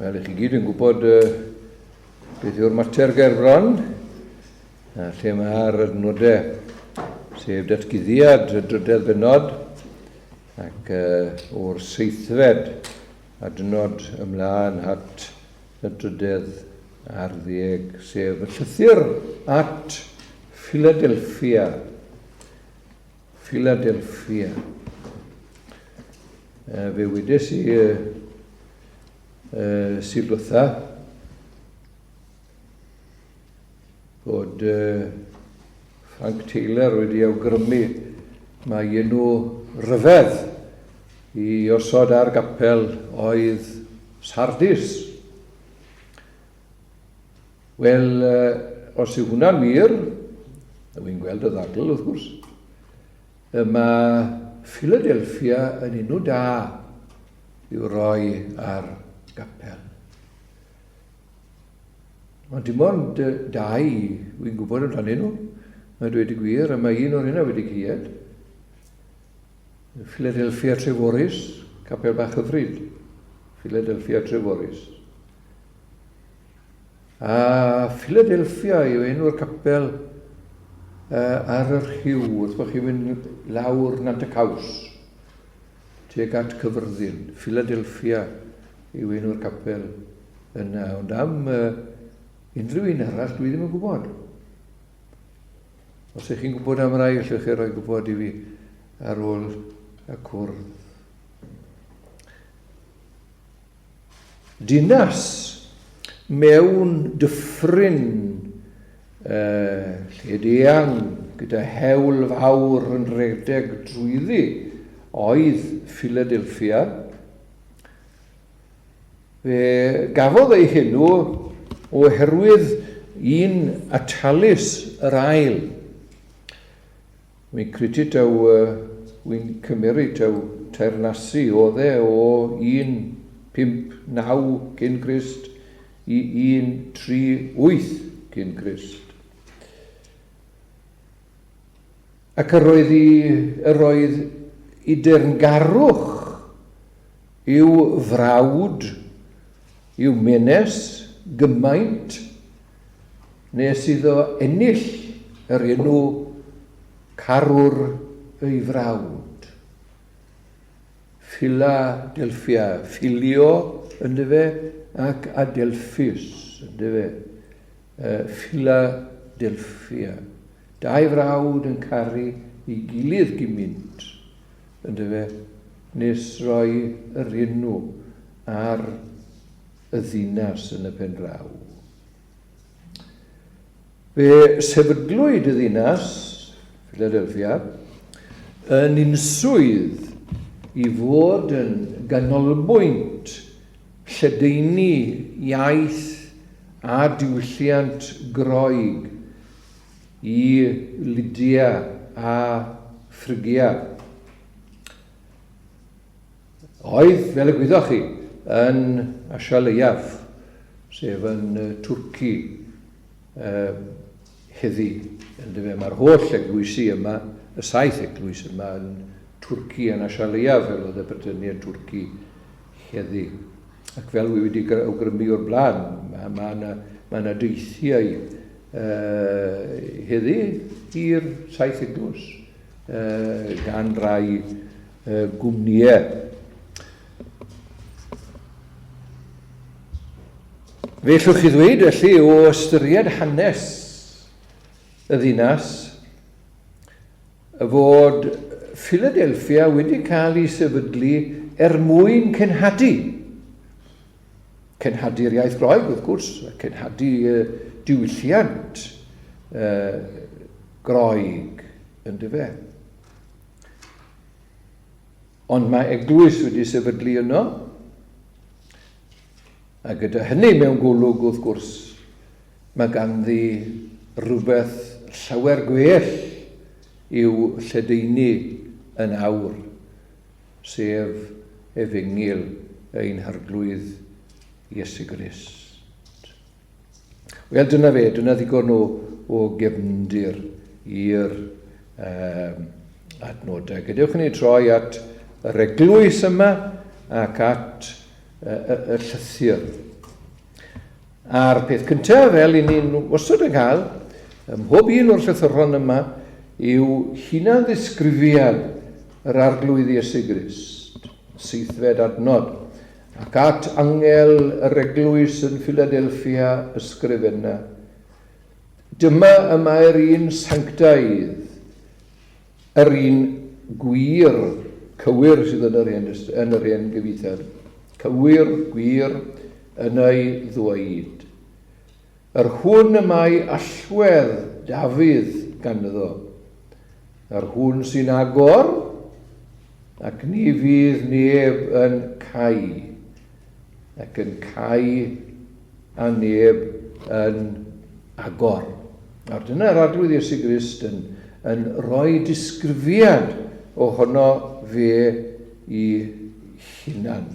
Wel, i chi gyd yn gwybod uh, beth yw'r mater ger bron, a lle mae'r adnodau, sef datguddiad y drydedd bennod, ac uh, o'r seithfed adnod ymlaen at y drydedd ar ddeg, sef y llythyr at Philadelphia. Philadelphia. Fe wedes i Sul dwetha bod Frank Taylor wedi awgrymu mai enw rhyfedd i osod ar gapel oedd Sardis. Wel, os yw hwnna'n wir, wy'n gweld y ddadl wrth gwrs, mae Philadelphia yn enw da i'w roi ar gapel. Ond dim ond dau wy'n gwybod amdanyn nhw, mae dweud y gwir, a mae un o'r hynna wedi ceued. Philadelphia Treforys, capel bach hyfryd. Philadelphia Treforys. A Philadelphia yw enw'r capel uh, ar y rhiw wrth bod chi'n mynd lawr Nant y Caws tuag at Cyfyrddin. Philadelphia yw enw'r capel yna. Ond am uh, unrhyw un arall dwi ddim yn gwybod. Os ych chi'n gwybod am rai, allwch chi roi gwybod i fi ar ôl y cwrdd. Dinas mewn dyffryn lled eang gyda hewl fawr yn rhedeg drwyddi oedd Philadelphia. Fe gafodd ei henw oherwydd un Attalus yr Ail. Wi'n credu taw, wi'n cymeryd taw teyrnasu oedd e o 159 cyn Crist i 138 cyn Crist. Ac yr oedd i, yr oedd i deyrngarwch i'w frawd, i'w menes, gymaint nes iddo ennill yr enw Carwr ei Frawd. Philadelphia, philio yndyfe, ac adelphus yndyfe. Philadelphia. Dau frawd yn caru ei gilydd gymint, yndyfe, nes roi yr enw ar y ddinas yn y pen draw. Fe sefydlwyd y ddinas, Philadelphia, yn unswydd i fod yn ganolbwynt lledaenu iaith a diwylliant Groeg i Lydia a Phrygia. Oedd, fel y gwyddoch chi, yn Asia Leiaf, sef yn Twrci heddi. Yndyfe, mae'r holl eglwysi yma, y saith eglwys yma yn Twrci yn Asia Leiaf, fel oedd y Brydyniaid Twrci heddi. Ac fel wy wedi awgrymu o'r blaen, mae ma yna ma yna deithiau uh, heddi i'r saith eglwys uh, gan rai gwmnïau. Fe allwch chi ddweud felly o ystyried hanes y ddinas fod Philadelphia wedi cael ei sefydlu er mwyn cenhadu. Cenhadu'r iaith Groeg, wrth gwrs, cenhadu diwylliant Groeg, yndyfe. Ond mae eglwys wedi sefydlu yno, a gyda hynny mewn golwg, wrth gwrs, mae ganddi rhywbeth llawer gwell i'w lledaenu yn awr, sef efengyl ein Harglwydd Iesu Grist. Wel, dyna fe, dyna ddigon o, o gefndir i'r um, adnodau. Gadewch i ni troi at yr eglwys yma ac at y, y, y llythyr. A'r peth cyntaf, fel i ni'n wastad yn cael, ym mhob un o'r llythyron yma, yw hunan-ddisgrifiad yr Arglwydd Iesu Grist, seithfed adnod. Ac at angel yr eglwys yn Philadelphia ysgrifenna. Dyma y mae'r un sanctaidd, yr un gwir, cywir sydd yn yr hen, yn yr hen gyfieithiad, cywir, gwir, yn ei ddweud. Yr hwn y mae allwedd Dafydd ganddo, yr hwn sy'n agor, ac ni fydd neb yn cau, ac yn cau a neb yn agor. Nawr dyna'r Arglwydd Iesu Grist yn, yn rhoi disgrifiad ohono fe i hunan.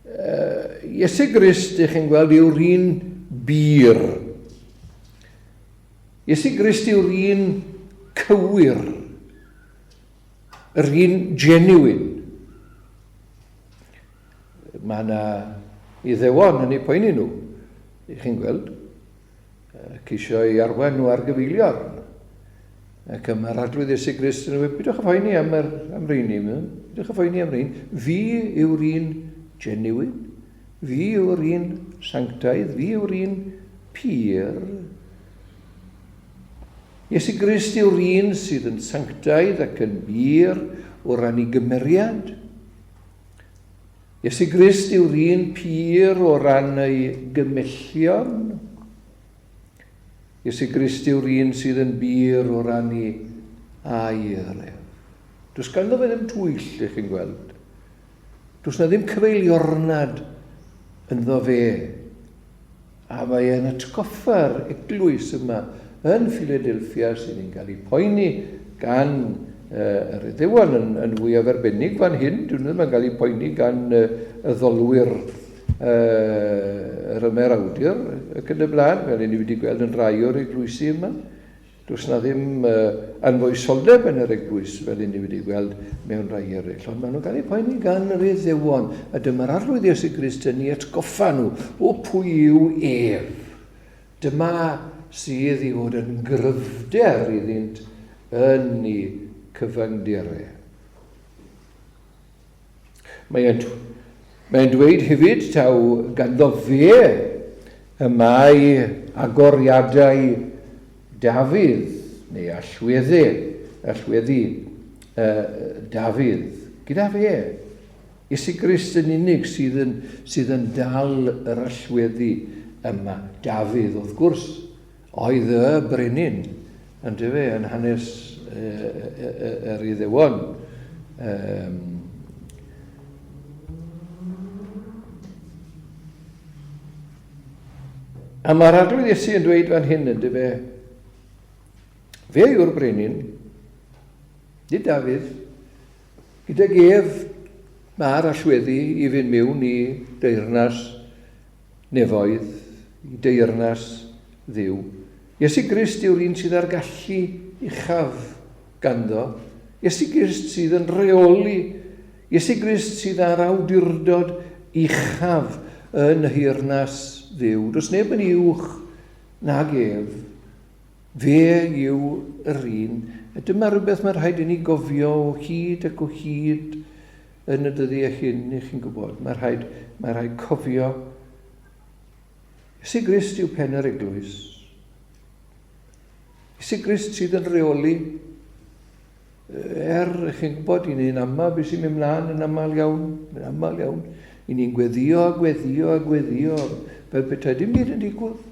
Uh, Iesu Grist, ych chi'n gweld, yw'r un bur. Iesu Grist yw'r un cywir, yr un genuine. Mae yna Iddewon yn eu poeni nhw, i chi'n gweld, ceisio i arwain nhw ar gyfeiliorn. Ac mae'r Arglwydd Iesu Grist yn dweud, bidwch y phoeni am, yr, am reini, bidwch y phoeni am rein. Fi yw'r un genuine, fi yw'r un sanctaidd, fi yw'r un pur. Iesu Grist yw'r un sydd yn sanctaidd ac yn bur o ran ei gymeriad. Iesu Grist yw'r un pur o ran ei gymellion. Iesu Grist yw'r un sydd yn bur o ran ei air ef. Does ganddo fe ddim twyll, ych chi'n gweld. Does na ddim cyfeiliornad ynddo fe. A mae e'n atgoffa'r eglwys yma yn Philadelphia sydd yn cael ei poeni gan uh, yr Iddewon yn, yn fwyaf arbennig fan hyn. Dyn nhw ddim yn cael eu poeni gan uh, y ddolwyr uh, yr ymerawdur ac yn y blaen, fel ni wedi gweld yn rhai o'r eglwysi yma. Does 'na ddim anfoesoldeb yn yr eglwys fel 'yn ni wedi gweld mewn rhai eraill, ond maen nhw'n cael eu poeni gan yr Iddewon, a dyma'r Arglwydd Iesu Grist yn ei atgoffa nhw o pwy yw ef. Dyma sydd i fod yn gryfder iddynt yn eu cyfyngderau. Mae'n mae dweud hefyd taw ganddo fe y mae agoriadau Dafydd, neu allweddi, allweddi uh, Dafydd, gyda fe. Iesu Grist yn unig sydd yn, sydd yn dal yr allweddi yma. Dafydd, wrth gwrs, oedd y brenin, yndyfe, yn hanes yr Iddewon. Um, a mae'r Arglwydd Iesu yn dweud fan hyn, yndyfe, fe yw'r brenin, nid Dafydd, gydag ef mae'r allweddi i fynd mewn i deyrnas nefoedd, i deyrnas Dduw. Iesu Grist yw'r un sydd â'r gallu uchaf ganddo. Iesu Grist sydd yn rheoli. Iesu Grist sydd â'r awdurdod uchaf yn nheyrnas Dduw. Does neb yn uwch nag ef. Fe yw yr un. A dyma rhywbeth mae rhaid i ni gofio o hyd ac o hyd yn y dyddiau hyn, i chi'n gwybod. Mae rhaid, mae rhaid cofio. Iesu Grist yw pen yr eglwys. Iesu Grist sydd yn rheoli. Er, chi'n gwybod, i ni'n aml beth sy'n mynd mlaen yn aml iawn, yn aml iawn. I ni'n gweddio a gweddio a gweddio, fel petai dim byd yn digwydd.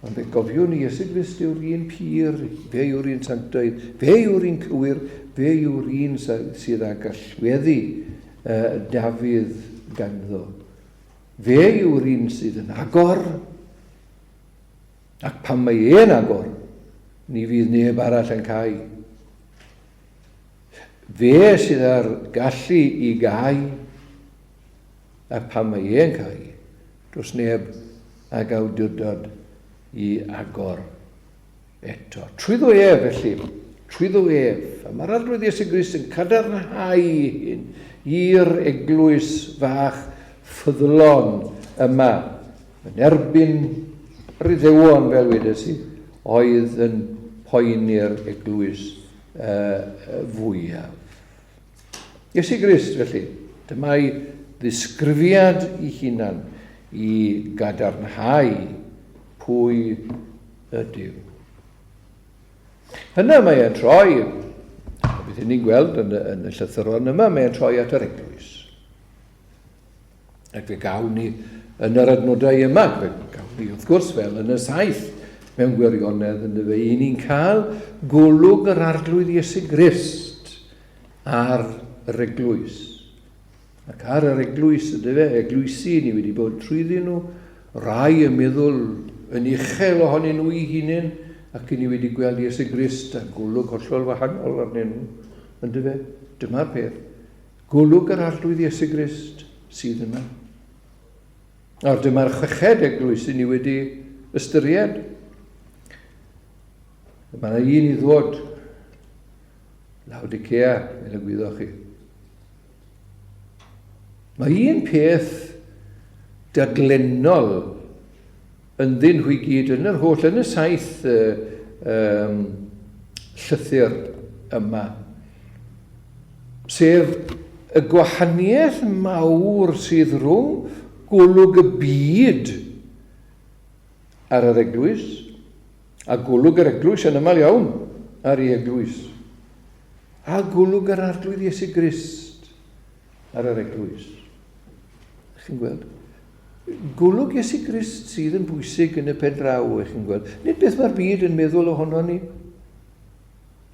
Ond fe gofiwn i Iesu Grist yw'r un pur, fe yw'r un sanctaidd, fe yw'r un cywir, fe yw'r un sydd â gallweddi uh, Dafydd ganddo. Fe yw'r un sydd yn agor, ac pan mae e'n agor, ni fydd neb arall yn cau. Fe sydd â'r gallu i gau, ac pan mae e'n cau, Does neb ag awdurdod i agor eto. Trwyddo ef, felly, trwyddo ef. A mae'r Arglwydd Iesu Grist yn cadarnhau hyn i'r eglwys fach ffyddlon yma. yn erbyn yr Iddewon, fel wedes i, oedd yn poeni'r eglwys uh, fwyaf. Iesu Grist, felly, dyma'i ddisgrifiad i hunan i gadarnhau pwy ydyw. Yna mae e'n troi, a bydd ni'n gweld yn y, yn y llythyron yma, mae e'n troi at yr eglwys. Ac fe gawn ni yn yr adnodau yma, fe gawn ni wrth gwrs fel yn y saith, mewn gwirionedd yn y fe, i ni'n cael golwg yr Arglwydd Iesu Grist ar yr eglwys. Ac ar yr eglwys, ydy fe, eglwysi ni wedi bod trwyddyn nhw, rai yn meddwl yn uchel ohonyn nhw i hunain, ac i ni wedi gweld Iesu Grist a golwg hollol wahanol arnyn nhw, ynddo fe? Dyma'r peth. Golwg yr Arglwydd Iesu Grist sydd yma. Nawr dyma'r chweched eglwys i ni wedi ystyried. Mae yna un i ddod. Laodicea, fel y gwyddoch chi. Mae un peth dadlennol ynddyn nhw i gyd yn yr holl, yn y saith um, llythyr yma, sef y gwahaniaeth mawr sydd rhwng golwg y byd ar yr eglwys a golwg yr eglwys yn aml iawn ar ei eglwys a golwg yr Arglwydd Iesu Grist ar yr eglwys. Chi'n gweld? Golwg Iesu Grist sydd yn bwysig yn y pen draw, ych chi'n gweld. Nid beth mae'r byd yn meddwl ohono ni.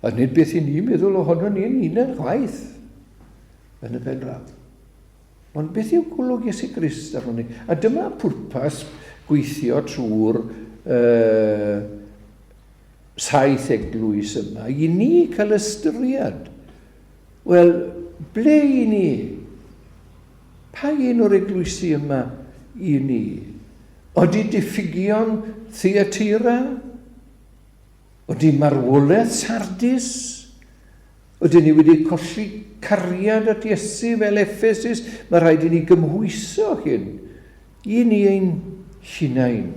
A nid beth i ni'n meddwl ohono ni yn hunain chwaith yn y pen draw. Ond beth yw golwg Iesu Grist arno ni? A dyma pwrpas gweithio trwy'r uh, saith eglwys yma, i ni cael ystyried. Wel, ble i ni? Pa un o'r eglwysi yma i ni? Odi diffygion Thyatira? Odi marwolaeth Sardis? Ydyn ni wedi colli cariad at Iesu fel Effesus? Mae rhaid i ni gymhwyso hyn i ni ein hunain.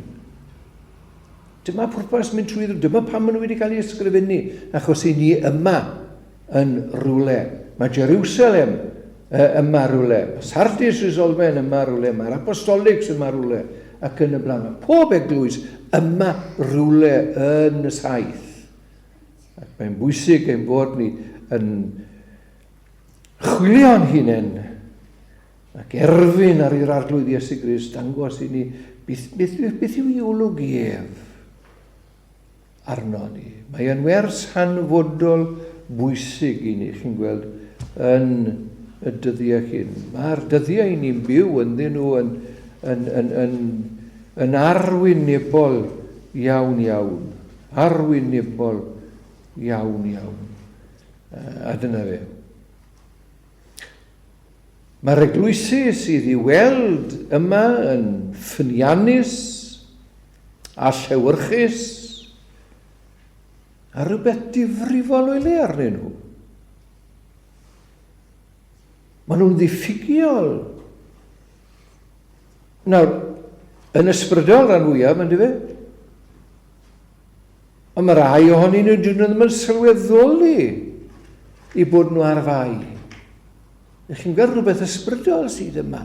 Dyma pwrpas mynd trwy dyma pam maen nhw wedi cael ei ysgrifennu, achos i ni yma yn rhywle. Mae Jerusalem yma rhywle, mae Sardis Resolfen yma rhywle, mae'r Apostolics yma rhywle, ac yn y blaen. Mae pob eglwys yma rhywle yn y saith. Ac mae'n bwysig ein bod ni yn chwilio'n hunain ac erfyn ar i'r Arglwydd Iesu Grist dangos i ni beth, beth, beth yw ei olwg ef arno ni. Mae yn wers hanfodol bwysig i ni, chi'n gweld, yn y dyddiau hyn. Mae'r dyddiau i ni'n byw ynddyn nhw yn, yn, yn, yn, yn arwynebol iawn iawn. Arwynebol iawn iawn. A dyna fe. Mae'r eglwysi sydd i weld yma yn ffyniannus a llewyrchus a rhywbeth difrifol o'i le arnyn nhw. Maen nhw'n ddiffygiol. Nawr, yn ysbrydol rhan fwyaf, yn dyfe? Ond mae rhai ohonyn nhw, dyn nhw ddim yn sylweddoli i bod nhw ar fai. Ych chi'n gweld rhywbeth ysbrydol sydd yma.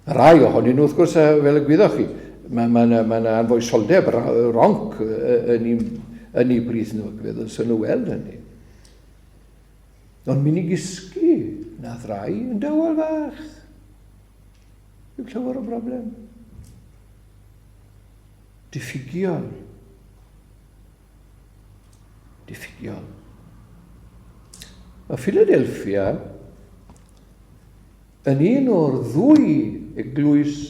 Mae rhai ohonyn nhw, wrth gwrs, fel y gwyddoch chi, mae yna ma, ma, ma anfoesoldeb ronc yn eu, yn eu plith nhw, ac fe ddylsen nhw weld hynny. Ond mynd i gysgu, nath rai yn dawel fach. Ddim llawer o broblem. Diffygiol. Diffygiol. Mae Philadelphia yn un o'r ddwy eglwys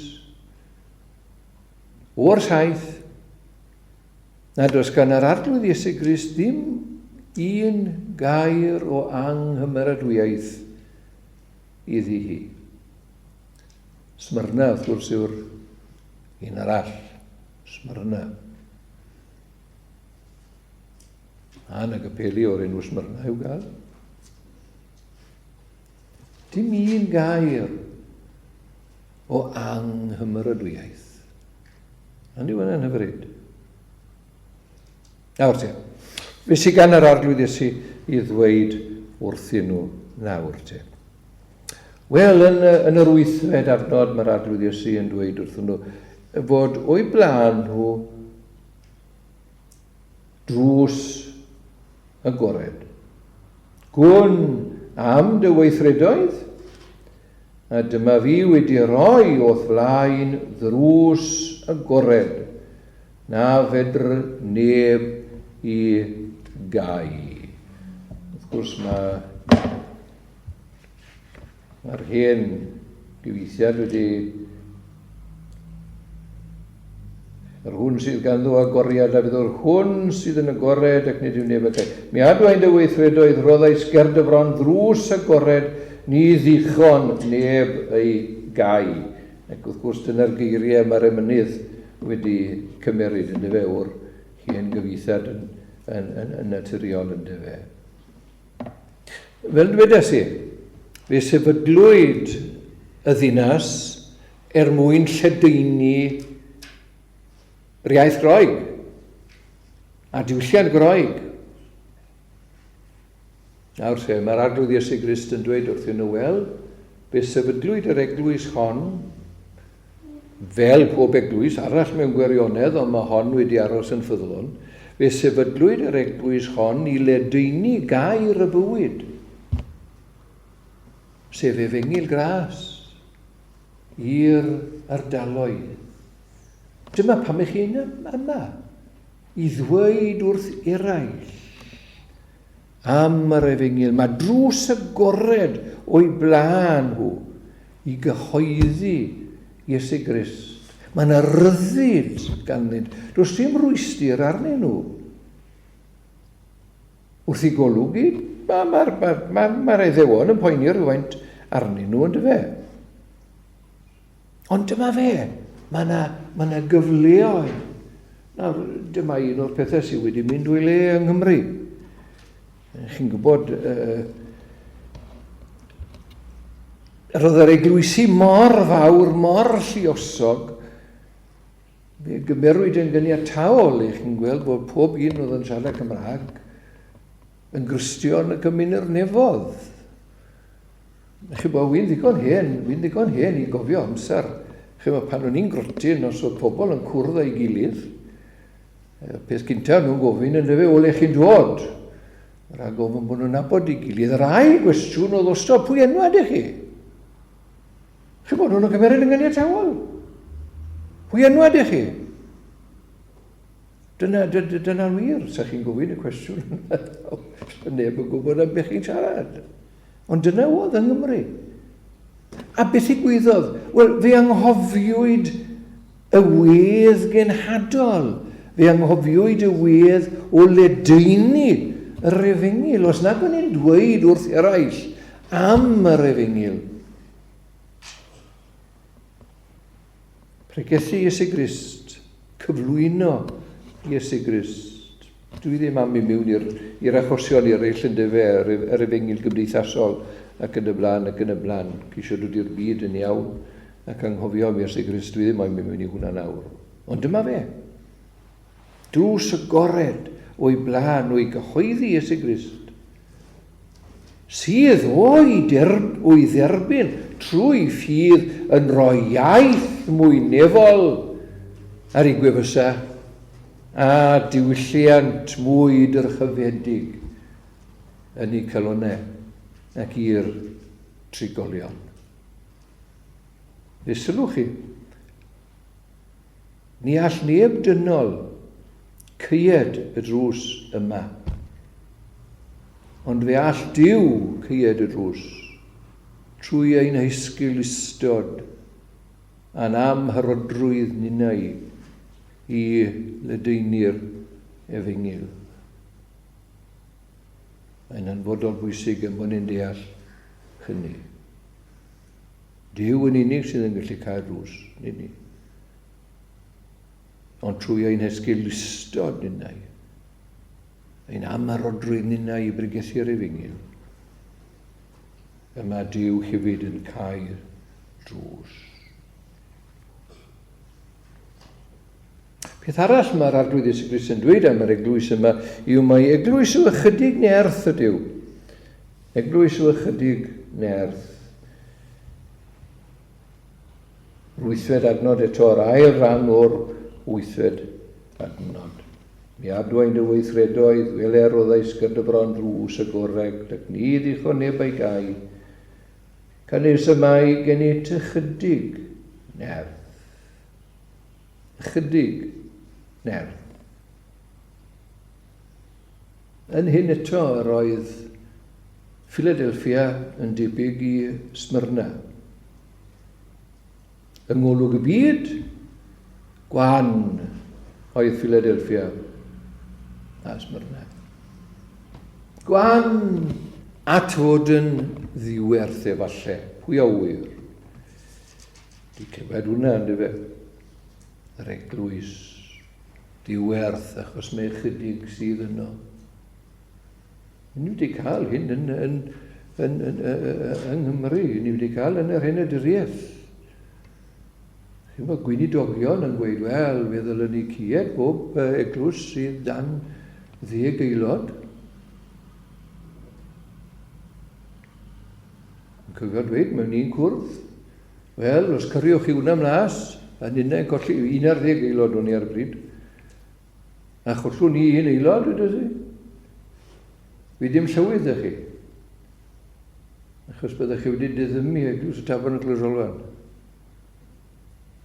o'r saith nad oes gan yr Arglwydd Iesu Grist ddim un gair o anghymeradwyaeth iddi hi. Smyrna, wrth gwrs, yw'r un arall. Smyrna. A na gapeli o'r enw Smyrna i'w gael. Dim un gair. o anghymeradwyaeth. Ond yw hwnna'n hyfryd? Nawr te, fe sydd gan yr Arglwydd Iesu i ddweud wrthyn nhw nawr te? Wel, yn, yn yr wythfed adnod mae'r Arglwydd Iesu yn dweud wrthyn nhw fod o'i blaen nhw drws agored. Gwn am dy weithredoedd, a dyma fi wedi rhoi o'th flaen ddrws agored, na fedr neb i gau. Wrth gwrs mae Mae'r hen gyfieithiad wedi... Yr hwn sydd ganddo agoriad a fydd o'r hwn sydd yn agored ac nid yw neb yn cael. Mi adwaen dy weithredoedd rhoddais ger dy fron ddrws agored, ni ddichon neb ei gau. Ac wrth gwrs dyna'r geiriau mae'r emynydd wedi cymeryd yn dyfe o'r hen gyfieithiad yn, yn, yn, yn naturiol yn dyfe. Fel dwedes i, fe sefydlwyd y ddinas er mwyn lledaenu yr iaith Groeg a diwylliant Groeg. Nawr te, mae'r Arglwydd Iesu Grist yn dweud wrthyn nhw, wel, fe sefydlwyd yr eglwys hon Fel pob eglwys arall mewn gwirionedd, ond mae hon wedi aros yn ffyddlon, fe sefydlwyd yr eglwys hon i ledaenu gair y bywyd, sef efengyl gras, i'r ardaloedd. Dyma pam ych chi'n yma, i ddweud wrth eraill am yr efengyl. Mae drws agored o'i blaen nhw i gyhoeddi Iesu Grist. Mae yna ryddid ganddynt. Does dim rwystr arnyn nhw. Wrth i golwg i, mae'r ma, ma, ma, ma iddewon yn poeni rhywfaint arnyn nhw, yn dyfe? Ond dyma fe, mae yna, mae yna gyfleoedd. Nawr, dyma un o'r pethau sydd wedi mynd o'i le yng Nghymru. Chi'n gwybod, roedd yr eglwysi mor fawr, mor lluosog, fe gymerwyd yn gyniataol i chi'n gweld bod pob un oedd yn siarad Cymraeg yn Gristion ac yn mynd i'r nefodd. Chi'n bod, wy'n ddigon hen, wy'n ddigon hen i gofio amser. Chi'n bod, pan o'n i'n grotyn, os oedd pobl yn cwrdd â'i gilydd, Y peth cyntaf nhw'n gofyn yn dyfe, o le chi'n dod? Rhag ofyn bod nhw'n nabod i gilydd. Yr ail gwestiwn oedd wastad, pwy enw ydych chi? Chi'n bod nhw'n cymryd yn gyniatawol. Pwy enw ydych chi? Dyna, dyna, dyna'n wir, sa chi'n gofyn y cwestiwn yna. Neb yn gwybod am beth chi'n siarad. Ond dyna oedd yng Nghymru. A beth ddigwyddodd? Wel, fe anghofiwyd y wedd genhadol. Fe anghofiwyd y wedd o ledaenu yr efengyl. Os nag o'n i'n dweud wrth eraill am yr efengyl, Pregethu Iesu Grist, cyflwyno Iesu Grist. Dwi ddim am i mewn i'r achosion eraill yn dyfe, yr, yr efengyl gymdeithasol ac yn y blaen ac yn y blaen. Ceisio dod i'r byd yn iawn ac anghofio am Iesu Grist. Dwi ddim am i mewn i hwnna nawr. Ond dyma fe. Drws agored o'i blaen o'i gyhoeddi Iesu Grist. Sydd o'i, o'i dderbyn trwy ffydd yn rhoi iaith mwy nefol ar ei gwefusau a diwylliant mwy dyrchafedig yn eu calonnau ac i'r trigolion. Fe sylwch chi, Ni all neb dynol caeed y drws yma. Ond fe all Duw caeed y drws trwy ein hesgeulustod a'n amharodrwydd ninnau i ledaenu'r efengyl. Mae'n hanfodol bwysig ein bod ni'n deall hynny. Duw yn unig sydd yn gallu cau'r drws, nid ni. Ond trwy ein hesgeulustod ninnau, ein amharodrwydd ninnau i bregethu'r efengyl, y mae Duw hefyd yn cau'r drws. Peth arall mae'r Arglwydd Iesu Grist yn dweud am yr eglwys yma yw mai eglwys o ychydig nerth ydyw. Eglwys o ychydig nerth. Yr wythfed adnod eto, yr ail ran o'r wythfed adnod. Mi adwaen dy weithredoedd, wele roddais gyda bron drws agoreg, ac ni ddichon neb a'i gau. Canys y mae gennyt ychydig nerth. Ychydig nerth. Yn hyn eto yr oedd Philadelphia yn debyg i Smyrna. Yng ngolwg y byd, gwan oedd Philadelphia a Smyrna. Gwan at fod yn ddiwerth efallai, pwy a ŵyr. Di clywed hwnna, ynddo fe? Yr eglwys diwerth achos mae ychydig sydd yno. Ni wedi cael hyn yn, yn, yn, yn, yng Nghymru, ni wedi cael yn yr henaduriaeth. Chi'n bod gweinidogion yn gweud, wel, fe ddylwn ni cied bob eglwys sydd dan ddeg aelod. Yn cofio dweud mewn un cwrdd, wel, os cyriwch chi hwnna mlas, a ninnau'n colli 11 aelod o'n i ar y pryd, a chollwn ni un aelod, ydych chi? Fi ddim llywydd ydych chi. Achos byddech chi wedi diddymu eglwys y Tabernacl Resolfen.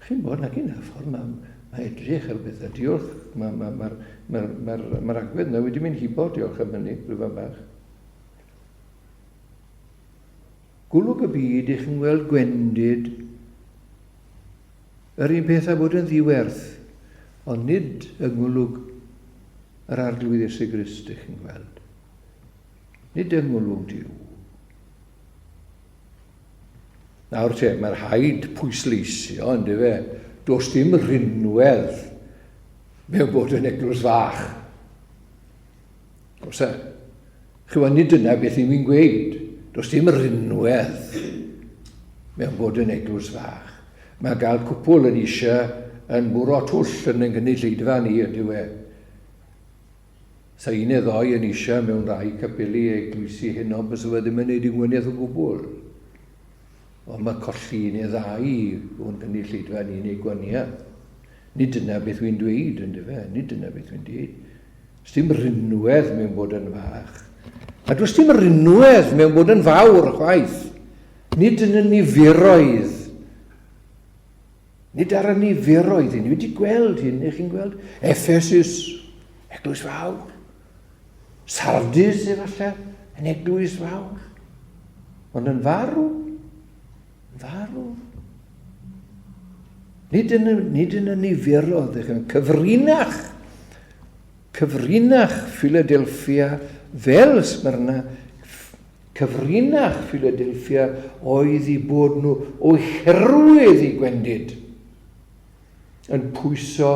Chi'n bod, nag un ffordd mae, mae edrych ar bethau. Diolch, mae'r ma, ma, ma, ma, ma, ma agwedd yna wedi mynd hibo, diolch am hynny, rhywbeth bach. Golwg y byd, ych yn gweld gwendid, yr un peth â bod yn ddiwerth, ond nid yng ngolwg yr Arglwydd Iesu Grist ych chi'n gweld. Nid yng ngolwg Duw. Nawr te, mae'r rhaid pwysleisio, ynddo fe, does dim rhinwedd mewn bod yn eglwys fach. Oes e? Chymod, nid dyna beth i mi'n gweud. Does dim rinwedd mewn bod yn eglwys fach. Mae gael cwpl yn eisiau yn bwrw twll yn ein gynulleidfa ni, ydyw e. Sa un neu ddoi yn eisiau mewn rhai capeli eglwysi heno, bysa fe ddim yn neud i ngwaniaeth o gwbl. Ond mae colli un neu ddau o'n gynulleidfa ni'n ei gwaniaeth. Nid dyna beth wy'n dweud, ynddo fe? Nid dyna beth wy'n dweud. Does dim rinwedd mewn bod yn fach. A does dim rinwedd mewn bod yn fawr chwaith. Nid yn y niferoedd. Nid ar y niferoedd. Ni wedi gweld hyn, ych chi'n gweld? Ephesus, eglwys fawr. Sardis, efallai, yn eglwys fawr. Ond yn farw, farw. Nid yn, nid yn y niferoedd, ych chi'n cyfrinach Cyfrinach Philadelphia fel Smyrna, cyfrinach Philadelphia oedd i bod nhw oherwydd i gwendid yn pwyso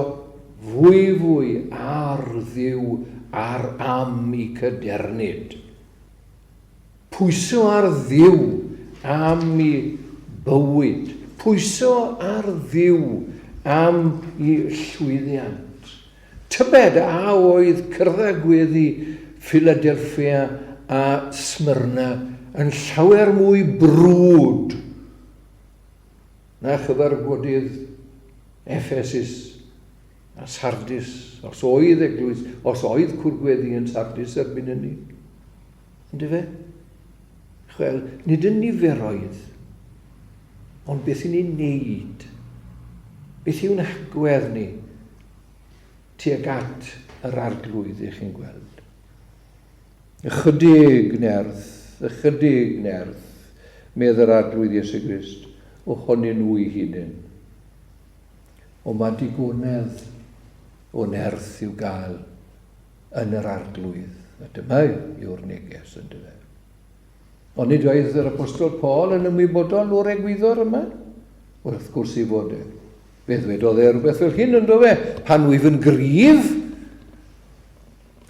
fwyfwy ar Dduw ar am i cadernid. Pwyso ar Dduw am i bywyd. Pwyso ar Dduw am i llwyddiant. Tybed a oedd cyrddau gweddi Philadelphia a Smyrna yn llawer mwy brwd na chyfarfodydd Ephesus a Sardis, os oedd eglwys, os oedd cwrdd gweddi yn Sardis erbyn hynny. Yndyfe? Chwel, nid yn niferoedd, ond beth y'n ni'n neud? Beth yw'n agwedd ni tuag at yr arglwydd, ych chi'n gweld? Ychydig nerth, ychydig nerth, medd yr arglwydd Iesu Grist, ohonyn nhw i hunain. Ond mae digonedd o nerth i'w gael yn yr arglwydd. A dyma yw'r neges, yn dyfe. Ond nid oedd yr apostol Paul yn ymwybodol o'r egwyddor yma? Wrth gwrs i fod e. Fe ddwedodd e rhywbeth fel hyn, ynddo fe? Pan wyf yn gryf,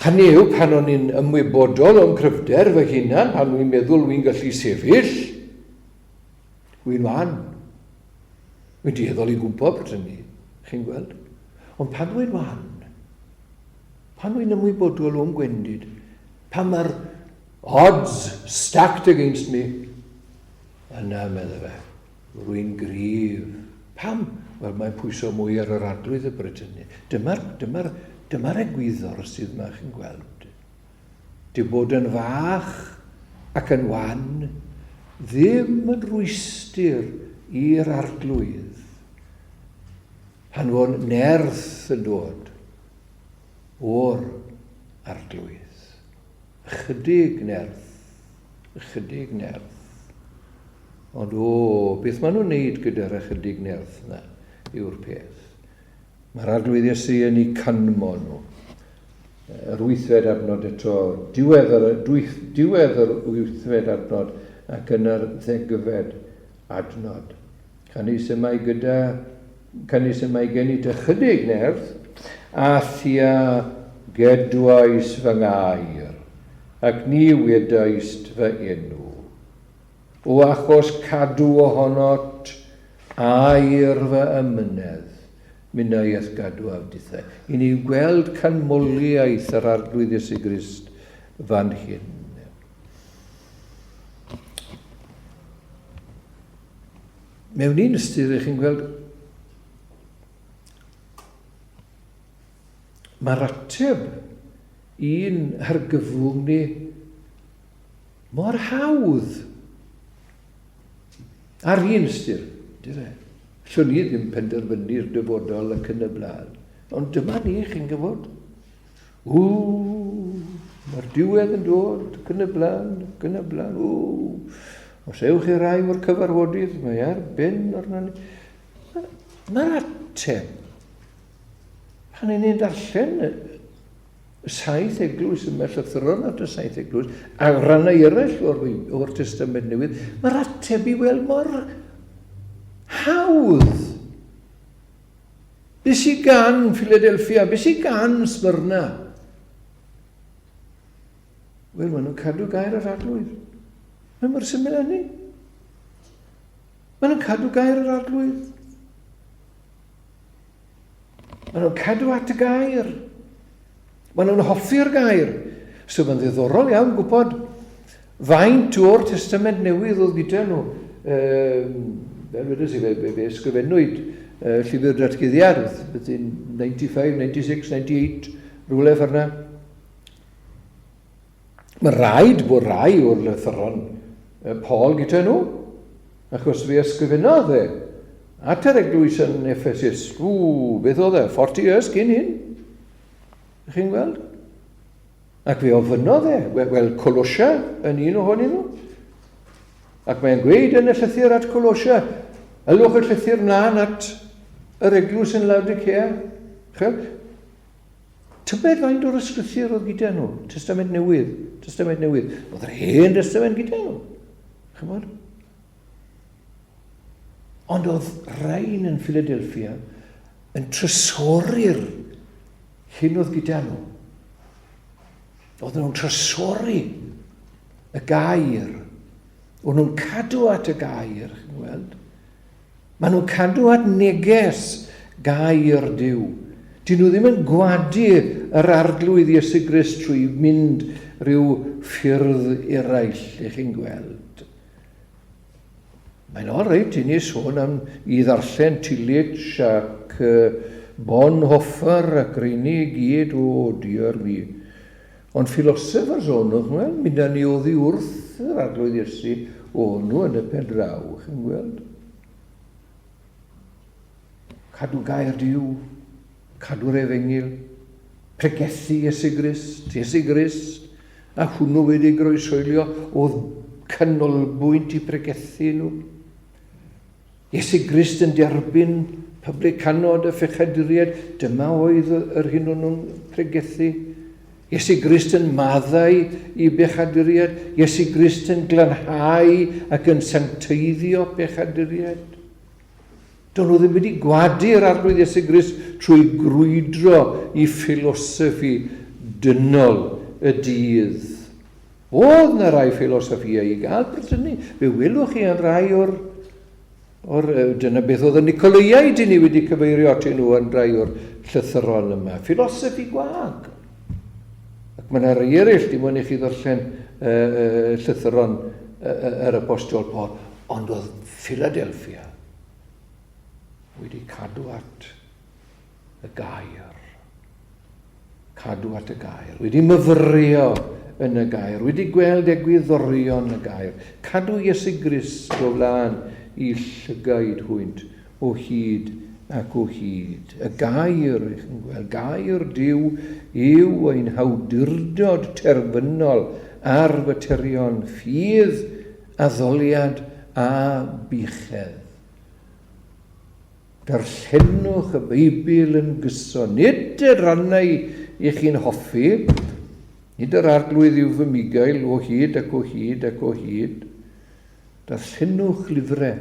hynny yw pan o'n i'n ymwybodol o'm cryfder fy hunan, pan wy'n meddwl wy'n gallu sefyll, wy'n wan. Wy'n dueddol i gwmpo bryd hynny, chi'n gweld? Ond pan wy'n wan, pan wy'n ymwybodol o'm gwendid, pan mae'r odds stacked against me, yna, medde fe, rwy'n gryf. Pam? Wel, mae'n pwyso mwy ar yr arglwydd y bryd hynny. Dyma'r dyma dyma egwyddor sydd yma chi'n gweld. Dyw bod yn fach ac yn wan ddim yn rwystr i'r arglwydd. Pan fo'n nerth yn dod o'r arglwydd. Ychydig nerth, ychydig nerth. Ond o, beth maen nhw'n neud gyda'r ychydig nerth yna yw'r peth. Mae'r Arglwydd Iesu yn eu canmol nhw. Yr wythfed adnod eto, diwedd yr, diwedd yr wythfed adnod ac yna'r ddegfed adnod. Canys y mae gyda, canys y mae gen i ychydig nerth, a thia gedwais fy ngair, ac ni wedaist fy enw. O achos cadw ohonot air fy amynedd, minnau a'th gadwaf dithau. I ni gweld canmoliaeth yr Arglwydd Iesu Grist fan hyn. Mewn un ystyr, ych chi'n gweld, mae'r ateb i'n hargyfwng ni Mor hawdd! Ar un ystyr, dyfe. Allwn ni ddim penderfynu'r dyfodol ac yn y blaen. Ond dyma ni, chi'n gwybod. Ww, mae'r diwedd yn dod, ac yn y blaen, ac yn y blaen. Ww. Os ewch i rai o'r cyfarfodydd, mae ar ben arno ni. Mae'r ateb, pan ni'n darllen y saith eglwys yma, llythyron at y saith eglwys, a rhannau eraill o'r, or Testament Newydd, mae'r ateb i weld mor hawdd. Be sydd gan Philadelphia? Be sydd gan Smyrna? Wel, maen nhw'n cadw gair yr arglwydd. Mae mor syml â ni. Maen nhw'n cadw gair yr arglwydd. Maen nhw'n cadw at y gair. Maen nhw'n hoffi'r gair. So mae'n ddiddorol iawn gwybod faint o'r Testament Newydd oedd gyda nhw. Um, fel wedes i, fe, fe, fe ysgrifennwyd uh, llyfr datguddiad, beth yn 95, 96, 98, rhywle ffordd Mae rhaid bod rai o'r lythyron Paul gyda nhw, achos fe ysgrifennodd e at yr eglwys yn Ephesus. Ww, beth oedd e? 40 years cyn hyn. Ych chi'n gweld? Ac fe ofynnodd e, wel, Colosia yn un ohonyn nhw. Ac mae'n gweud yn y llythyr at Colosia, ylwch y llythyr mlaen at yr eglwys yn Laodicea. Chel? Tybed faint o'r ysgrythur oedd gyda nhw? Testament Newydd, Testament Newydd. Oedd yr Hen Testament gyda nhw. Chymod? Ond oedd rhain yn Philadelphia yn trysori'r hyn oedd gyda nhw. Oedd nhw'n trysori y gair. Oedd nhw'n cadw at y gair, chi'n gweld. Maen nhw'n cadw at neges gair Duw. Dyn nhw ddim yn gwadu yr Arglwydd Iesu Grist trwy mynd rhyw ffyrdd eraill, ych chi'n gweld. Mae'n all reit i ni sôn am i ddarllen Tillich ac Bonhoeffer ac reini i gyd, o dear me. Ond philosophers o'n nhw, chi'n gweld, mynd â ni oddi wrth yr Arglwydd Iesu o'n nhw yn y pen draw, chi'n gweld. Cadw gair Duw, cadw'r efengyl, pregethu Iesu Grist, Iesu Grist, a hwnnw wedi groesoelio oedd canolbwynt i pregethu nhw. Iesu Grist yn derbyn publicanod a phechaduriaid, dyma oedd yr hyn o'n nhw'n pregethu. Iesu Grist yn maddau i bechaduriaid, Iesu Grist yn glanhau ac yn sancteiddio pechaduriaid. Do'n nhw ddim wedi gwadu'r Arglwydd Iesu Grist trwy grwydro i ffilosoffi dynol y dydd. Oedd 'na rai ffilosoffiau i gael bryd hynny. Fe welwch chi yn rai o'r... o'r dyna beth oedd y Nicoleiaid i ni wedi cyfeirio atyn nhw yn rai o'r llythyron yma. Philosophy gwag. Ac mae yna rei eraill, dim ond i chi ddarllen uh, llythyron uh, yr Apostol Paul. Ond oedd Philadelphia wedi cadw at y gair. Cadw at y gair. Wedi myfyrio yn y gair. Wedi gweld egwyddorion y gair. Cadw Iesu Grist o flaen i llygaid hwynt o hyd ac o hyd. Y gair, ych chi'n gweld, gair Duw yw ein hawdurdod terfynol ar faterion ffydd, addoliad a buchedd. Darllenwch y Beibl yn gyson, nid y rhannau i chi'n hoffi, nid yr arglwydd yw fy migail o hyd ac o hyd ac o hyd. Darllenwch lyfrau,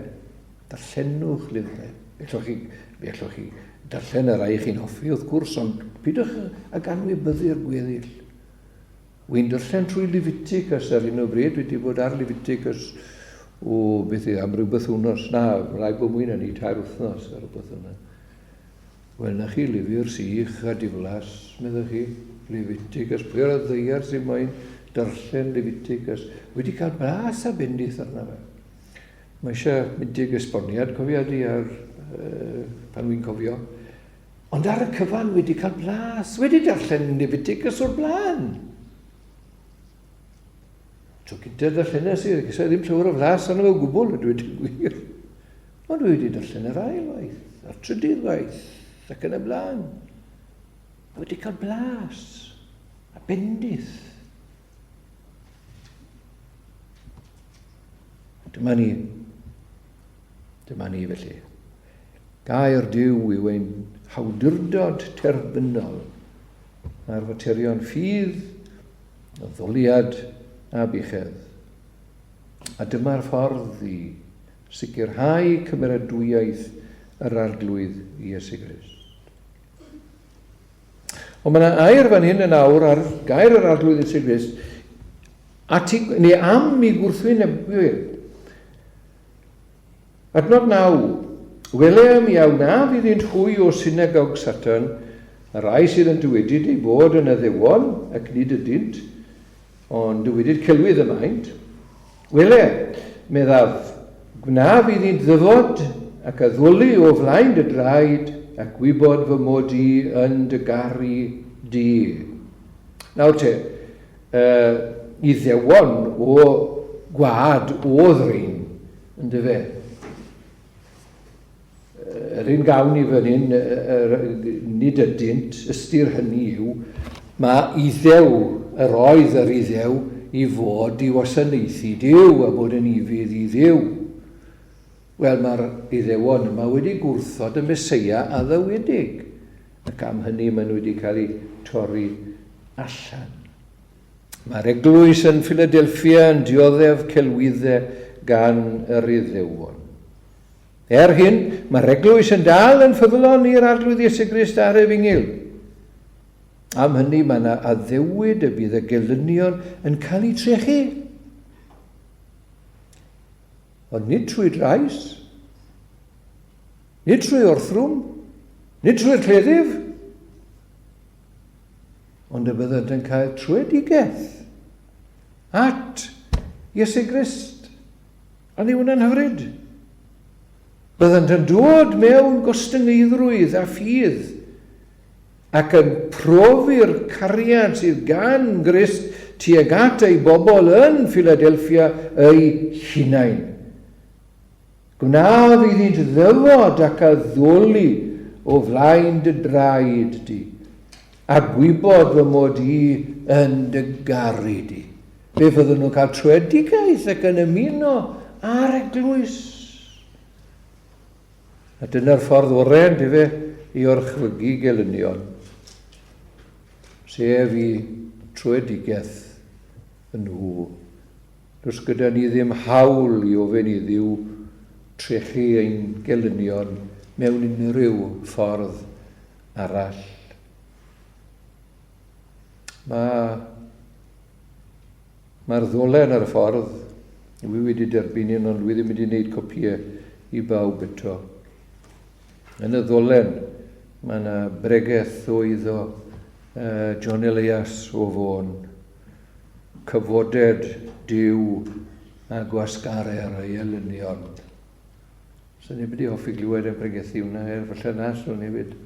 darllenwch lyfrau. Fe allwch chi, fe allwch chi darllen y rhai chi'n hoffi wrth gwrs, ond pidwch ag anwybyddu'r gweddill. Wi'n darllen trwy Leviticus ar hyn o bryd, dwi wedi bod ar Leviticus o beth yw, am ryw bythwnos, na, rhaid bod mwy na ni, tair wythnos ar rhywbeth yna. Wel, na chi, lyfr sych a diflas, meddech chi, Leviticus, pwy ar y ddeiar sy'n moyn darllen Leviticus, wedi cael blas a bendith arno fe. Mae eisiau mynd i'r esboniad, cofia di, ar, uh, pan wy'n cofio. Ond ar y cyfan wedi cael blas, wedi darllen Leviticus o'r blaen. Tro gyntaf darllenes i, ges i ddim llawer o flas arno fe o gwbl, a dweud y gwir. Ond dwi wedi darllen yr ail waith, a'r trydydd waith, ac yn y blaen. Wedi cael blas, a bendith. Dyma ni. Dyma ni felly. Gair Duw yw ein hawdurdod terfynol ar faterion ffydd, addoliad a buchedd. A dyma'r ffordd i sicrhau cymeradwyaeth yr Arglwydd Iesu Grist. Ond mae yna air fan hyn yn awr ar gair yr Arglwydd Iesu Grist at i, neu am i gwrthwynebwyr. Adnod 9. Wele mi a wnaf iddynt hwy o synagog Satan, y rhai sydd yn dywedyd eu bod yn addewon, ac nid ydynt, ond dywedyd celwydd y maent. Wele, meddaf, gwnaf iddynt ddyfod ac addoli o flaen dy draed, a gwybod fy mod i yn dy garu di. Nawr te, uh, Iddewon o gwad o ddrein, yndyfe? Yr un gawn i fan hyn, nid ydynt, ystyr hynny yw, mae Iddew, yr oedd yr Iddew, i fod i wasanaethu Duw a bod yn ufudd i Dduw. Wel, mae'r Iddewon yma wedi gwrthod y Meseia addawedig, ac am hynny maen nhw wedi cael eu torri allan. Mae'r eglwys yn Philadelphia yn dioddef celwydde gan yr Iddewon. Er hyn, mae'r eglwys yn dal yn ffyddlon i'r Arglwydd Iesu Grist a'r Efengyl. Am hynny, mae yna addewid y bydd y gelynion yn cael eu trechu. Ond nid trwy drais, nid trwy orthrwm, nid trwy'r cleddyf, ond y byddant yn cael trwyedigaeth at Iesu Grist. A ni hwnna'n hyfryd. Byddant yn dod mewn gostyngeiddrwydd a ffydd ac yn profi'r cariad sydd gan Grist tuag at ei bobl yn Philadelphia eu hunain. Gwnaf iddynt ddyfod ac addoli o flaen dy draed di, a gwybod fy mod i yn dy garu di. Fe fyddwn nhw'n cael tröedigaeth ac yn ymuno â'r eglwys. A dyna'r ffordd orau, yndyfe, i orchfygu gelynion, sef i tröedigaeth yn nhw. Does gyda ni ddim hawl i ofyn i Dduw trechu ein gelynion mewn unrhyw ffordd arall. Mae Mae'r ddolen ar y ffordd. Wi wedi derbyn un ond wi ddim wedi gwneud copïau i bawb eto. Yn y ddolen Mae yna bregeth o iddo John Elias o Fôn. Cyfoded Duw a gwasgarer ei elynion. So ni wedi hoffi glywed yn pregethu hwnna, er falle na, so ni wedi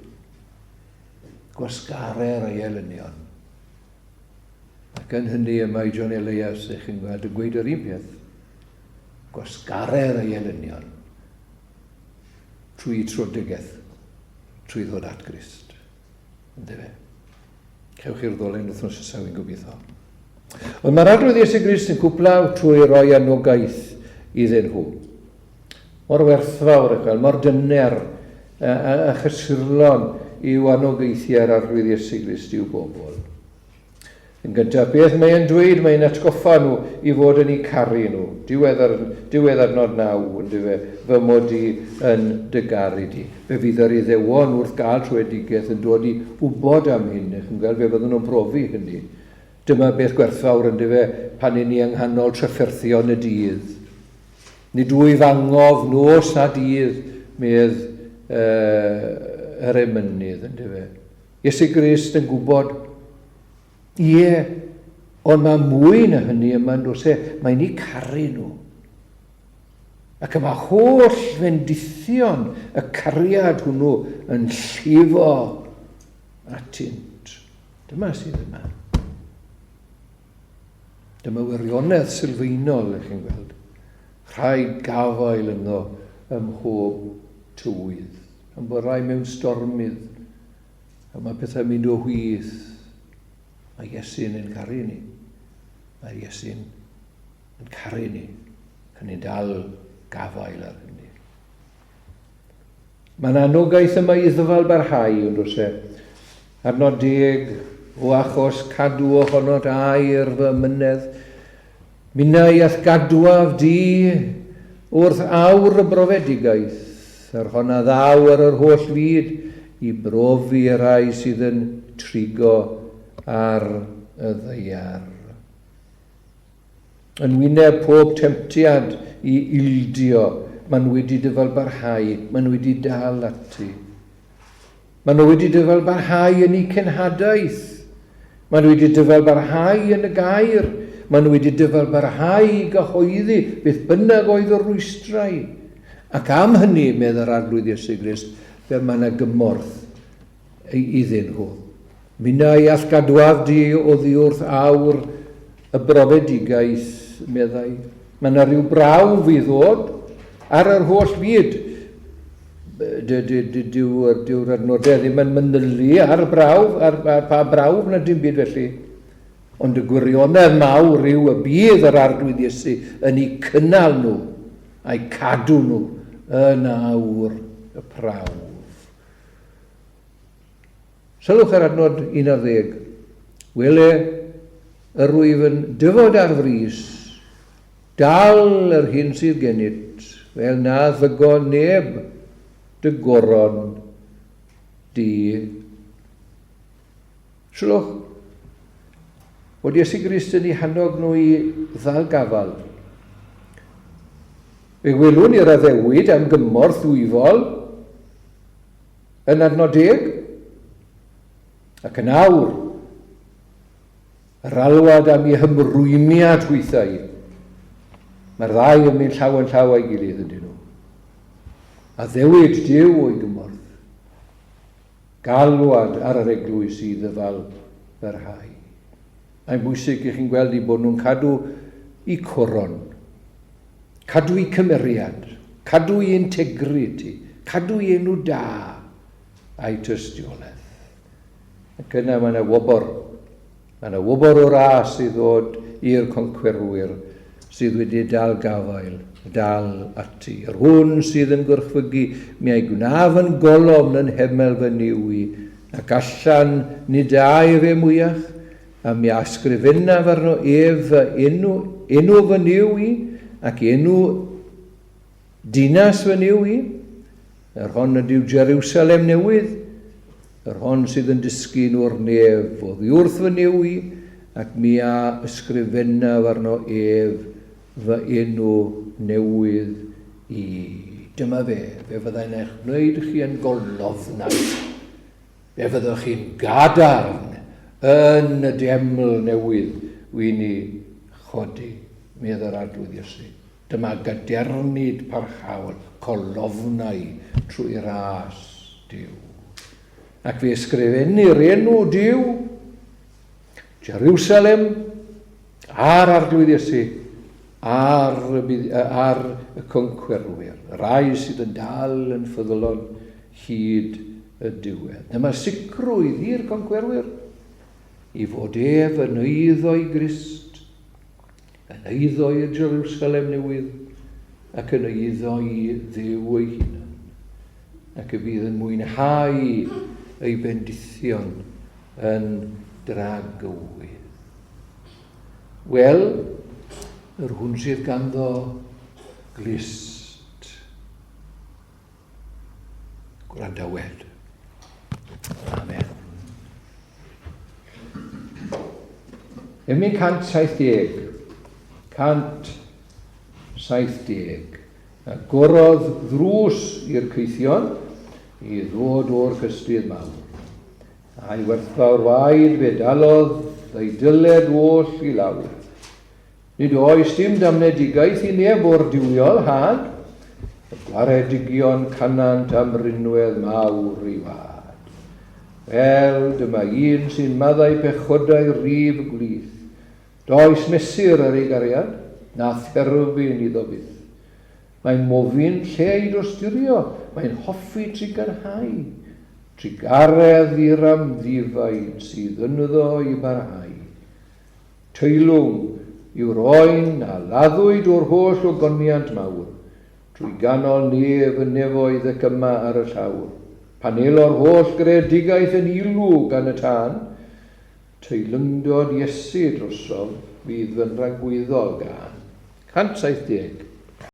gwasgarer ei elynion. Ac yn hynny y mae John Elias, eich chi'n gweld, yn gweud yr un peth. Gwasgarer ei elynion trwy tröedigaeth, trwy ddod at Grist. Ynddo fe? Cewch chi'r ddolen wythnos nesaf, fi'n gobeithio. Ond mae'r Arglwydd Iesu Grist yn cwpla trwy roi anogaeth iddyn nhw. Mor werthfawr, eich gweld, mor dyner a, a, a chysurlon yw anogaethiau'r Arglwydd Iesu Grist i'w bobl. Yn gyntaf, beth mae e'n dweud? Mae'n atgoffa nhw i fod yn eu caru nhw. Diwedd, ar, diwedd adnod 9, yndyfe, fy mod i yn dy garu di. Fe fydd yr Iddewon wrth gael tröedigaeth yn dod i wybod am hyn, ych chi'n gweld, fe fyddwn nhw'n profi hynny. Dyma beth gwerthfawr, yndyfe, pan i ni yng nghanol trafferthion y dydd. Nid wyf angof nos na dydd, medd uh, yr emynydd, yndyfe. Iesu Grist yn gwybod. Ie, ond mae mwy na hynny yma yn does e? Mae'n eu caru nhw. Ac y mae holl fendithion y cariad hwnnw yn llifo atynt. Dyma sydd yma. Dyma wirionedd sylfaenol, ych chi'n gweld. Rhaid gafael ynddo ym mhob tywydd. Pan bod rai mewn stormydd, a mae pethau'n mynd o chwith, mae Iesu'n ein caru ni. Mae Iesu'n yn caru ni. Ac ni'n dal gafael ar hynny. Mae'n anogaeth yma i ddyfal barhau, ond oes e? Adnod deg, o achos cadw ohonot air fy mynedd, Minnau a'th gadwaf di wrth awr y brofedigaeth, yr hon a ddaw ar yr holl fyd i brofi y rhai sydd yn trigo ar y ddaear. Yn wyneb pob temtiad i ildio, maen nhw wedi dyfalbarhau, maen nhw wedi dal ati. Maen nhw wedi dyfalbarhau yn eu cenhadaeth. Maen nhw wedi dyfalbarhau yn y gair. Maen nhw wedi dyfalbarhau i gyhoeddi beth bynnag oedd y rwystrau. Ac am hynny, medd yr Arglwydd Iesu Grist, fe mae yna gymorth iddyn nhw. Minnau a'th gadwaf di oddi wrth awr y brofedigaeth, meddai. Mae yna rhyw brawf i ddod ar yr holl fyd. Dyw'r dyw adnodau ddim yn manylu ar brawf, ar, ar pa brawf na dim byd felly. Ond y gwirionedd mawr yw y bydd yr Arglwydd Iesu yn eu cynnal nhw a'u cadw nhw yn awr y prawf. Sylwch ar adnod 11. Wele, yr wyf yn dyfod ar frys, dal yr hyn sydd gennyt, fel na ddygo neb dy goron di. Sylwch, bod Iesu Grist yn eu hannog nhw i ddal gafael. Fe welwn i'r addewid am gymorth ddwyfol, Yn adnod deg, ac yn awr, yr alwad am eu hymrwymiad hwythau. Mae'r ddau yn mynd llaw yn llaw â'i gilydd, ydyn nhw. Addewid Duw o'i gymorth. Galwad ar yr eglwys i ddyfal fyrhau. Mae'n bwysig i chi'n gweld i bod nhw'n cadw i coron. Cadw i cymeriad, cadw i integrity, cadw i enw da a'i tystiolaeth. Ac yna mae yna wobr. Mae yna wobr o ras i ddod i'r concwerwyr sydd wedi dal gafael, dal ati. Yr hwn sydd yn gorchfygu, mi a'i gwnaf yn golofn yn hemel fy Nuw i, ac allan nid â efe mwyach, A mi a ysgrifennaf arno ef fy enw, enw fy Nuw i, ac enw dinas fy Nuw i, yr hon ydyw Jerusalem newydd, yr hon sydd yn disgyn o'r nef oddi wrth fy Nuw i, ac mi a ysgrifennaf arno ef fy enw newydd i. Dyma fe, fe fyddai'n eich gwneud chi yn golofnau. Fe fyddwch chi'n gadarn yn y deml newydd wy'n i chodi, medd yr Arglwydd Iesu. Dyma gadernid parhaol, colofnau trwy ras Duw. Ac fe ysgrifennir enw Duw, Jerusalem, a'r Arglwydd Iesu, ar y, ar y concwerwyr, y rhai sydd yn dal yn ffyddlon hyd y diwedd. Dyma sicrwydd i'r concwerwyr i fod ef yn eiddo i Grist, yn eiddo i'r Jerusalem newydd ac yn eiddo i Dduw ei hunan, ac y bydd yn mwynhau ei bendithion yn dragywydd. Wel, yr hwn sydd ganddo glust. Gwrandawed. Amen. Emyn 170. 170. Agorodd ddrws i'r caethion i ddod o'r cystudd mawr. A'i werthfawr waed fe dalodd ei dyled oll i lawr. Nid oes dim damnedigaeth i neb o'r duwiol had, y gwaredigion canant am rinwedd mawr ei wad. Wel, dyma un sy'n maddau pechodau rif y gwlith. Does mesur ar ei gariad, na therfyn iddo byth. Mae'n mofyn lle i dosturio, mae'n hoffi trugarhau. Trugaredd i'r amddifaid sydd ynddo i barhau. Teilwng yw'r oen a laddwyd o'r holl ogoniant mawr, trwy ganol nef y nefoedd ac yma ar y llawr. Pan elo'r holl greadigaeth yn ilw gan y tân, teilyngdod Iesu drosof fydd fy nhragwyddol gân. 170.